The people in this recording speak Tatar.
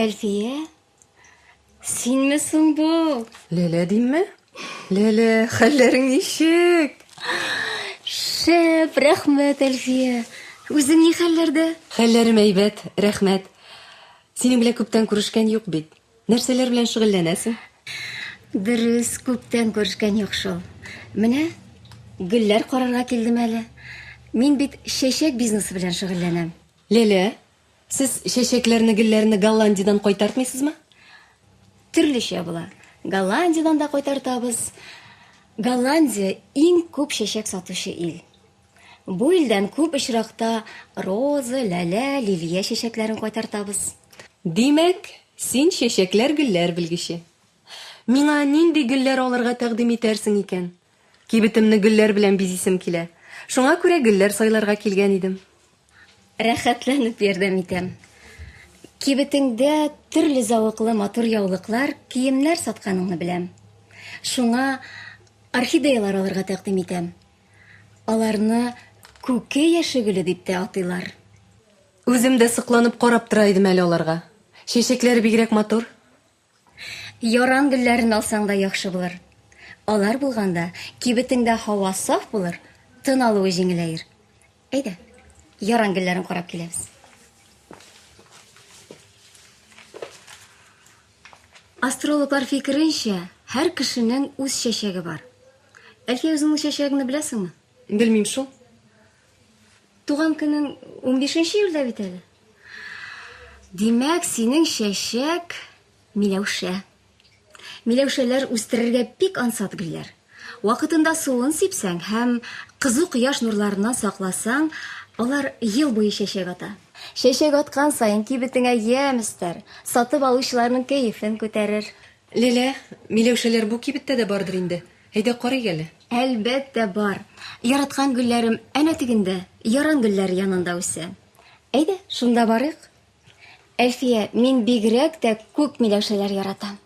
Әлфия, синме соң бу? Ләлә димме? Ләлә, хәлләрең ничек? Шәп, рәхмәт, Әлфия. Үзең ни хәлләрдә? Хәлләрем әйбәт, рәхмәт. Синең белән күптән күрешкән юк бит. Нәрсәләр белән шөгыльләнәсең? Дөрес, күптән күрешкән юк шул. Менә гөлләр карарга килдем әле. Мин бит чәчәк бизнесы белән шөгыльләнәм. Ләлә, сез чәчәкләрне, гөлләрне Голландиядән кайтартмыйсызмы? Төрлечә була. Голландиядән дә кайтартабыз. Голландия иң күп чәчәк сатучы ил. Бу илдән күп очракта роза, ләлә, лилия чәчәкләрен кайтартабыз. Димәк, син чәчәкләр-гөлләр белгече. Миңа нинди гөлләр алырга тәкъдим итәрсең икән? Кибетемне гөлләр белән бизисем килә. Шуңа күрә гөлләр сайларга килгән идем. Рәхәтләнеп ярдәм итәм. Кибетеңдә төрле зәвыклы матур яулыклар, киемнәр сатканыңны беләм. Шуңа орхидеялар алырга тәкъдим итәм. Аларны күке яше гөле дип тә атыйлар. Үзем дә сокланып карап тора идем әле аларга. Чәчәкләре бигрәк матур. Яран гөлләрен алсаң да яхшы булыр. Алар булганда, кибетеңдә һава саф булыр, тын алуы җиңеләер. Әйдә, яран гөлләрен карап киләбез. Астрологлар фикеренчә, һәр кешенең үз чәчәге бар. Әлфия, үзеңнең чәчәгеңне беләсеңме? Белмим шул. Туган көнең 15 июльдә бит әле. Димәк, синең чәчәк миләүшә. Миләүшәләр үстерергә бик ансат гөлләр. Вакытында суын сипсәң һәм кызу кояш нурларыннан сакласаң, алар ел буе чәчәк ата. Чәчәк аткан саен кибетеңә ямь өстәр, сатып алучыларның кәефен күтәрер. Ләлә, миләүшәләр бу кибеттә дә бардыр инде. Әйдә карыйк әле. Әлбәттә, бар. Яраткан гөлләрем әнә тегендә, яран гөлләре янында үсә. Әйдә, шунда барыйк. Әлфия, мин бигрәк тә күк миләүшәләр яратам.